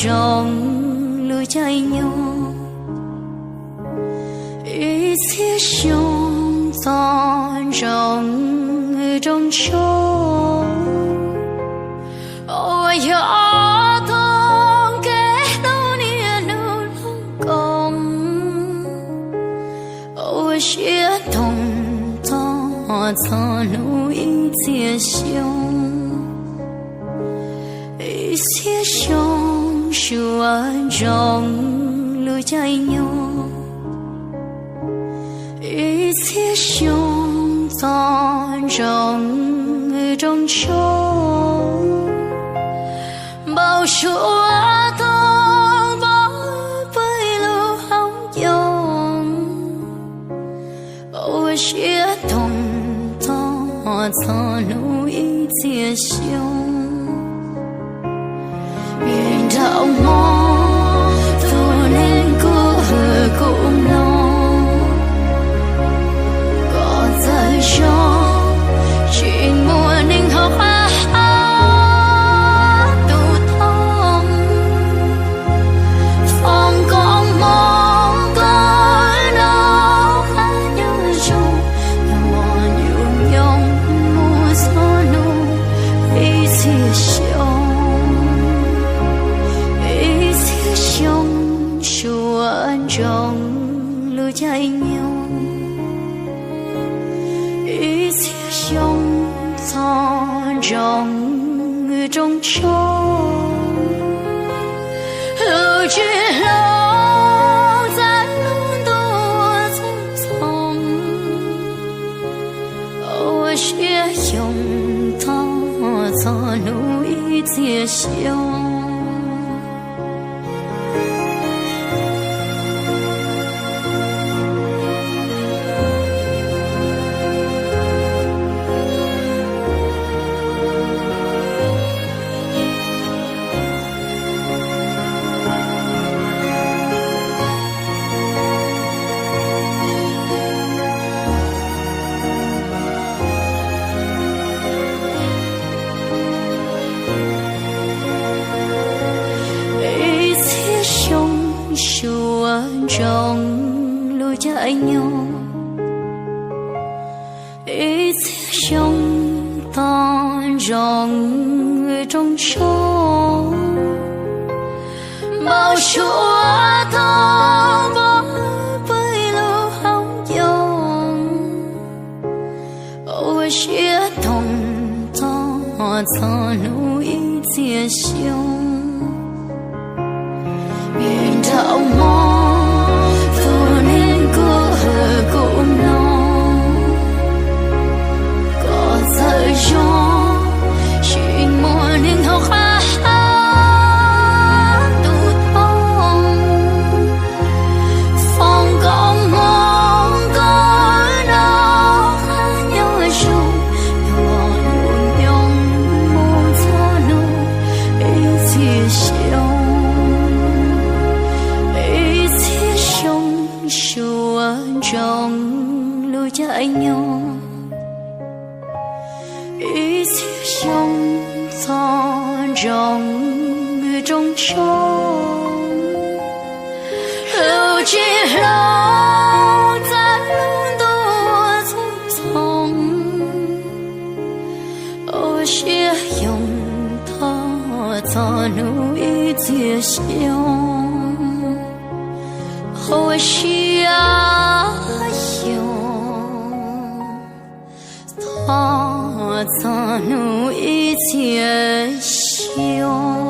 zoo lub caij nyoog, ib txhiab xyoo txog ntsoov rooj tshoob, uas yog ob tog kev hlub niaj hnub lub koom, ua siab toog txog txog hnub ib txhiab xyoo. Ib txhiab xyoo suav ntsoov lub caij nyoog, ib txhiab xyoo txog ntsoov rooj tshoob, npau suav toog pov peg lub hauv ncoo, ua siab toog txog txog hnub ib txhiab xyoo. Niam nraug mob, tus neeg kuj hwm kuj mloog, koj txawj zoo, tsis muaj neeg ho qab hab tus thooj. Foom koob hmoov koj noj qab nyob zoo, nyob mos nyob nyoog mus txog hnub ib txhiab xyoo. Ib txhiab xyoo suav ntsoov lub caij nyoog, ib txhiab xyoo txog ntsoov rooj tshoob, lub tsis hloov txaj lub ntuj txhoov txhoov, ua siab xyoo txog txog hnub ib txhiab xyoo. Ib txhiab xyoo suav ntsoov lub caij nyoog, ib txhiab xyoo txog ntsoov rooj tshoob, npau suav toog pov peg lub hauv ncoo, ua siab toog txog txog hnub ib txhiab xyoo. Niam nraug mob, tus neeg kuj hwm kuj mloog, koj txawj zoo, tsis muaj neeg ho qab hab tus thooj. Foom koob hmoov koj noj qab nyob zoo, nyob mos nyob nyoog mus txog hnub ib txhiab xyoo. Ib txhiab xyoo suav ntsoov lub caij nyoog, ib txhiab xyoo txog ntsoov rooj tshoob, lub tsis hloov txaj lub ntuj txhoov txhoov, ua siab xyoo txog txog hnub ib txhiab xyoo, ua siab xyoo txog txog hnub ib txhiab xyoo.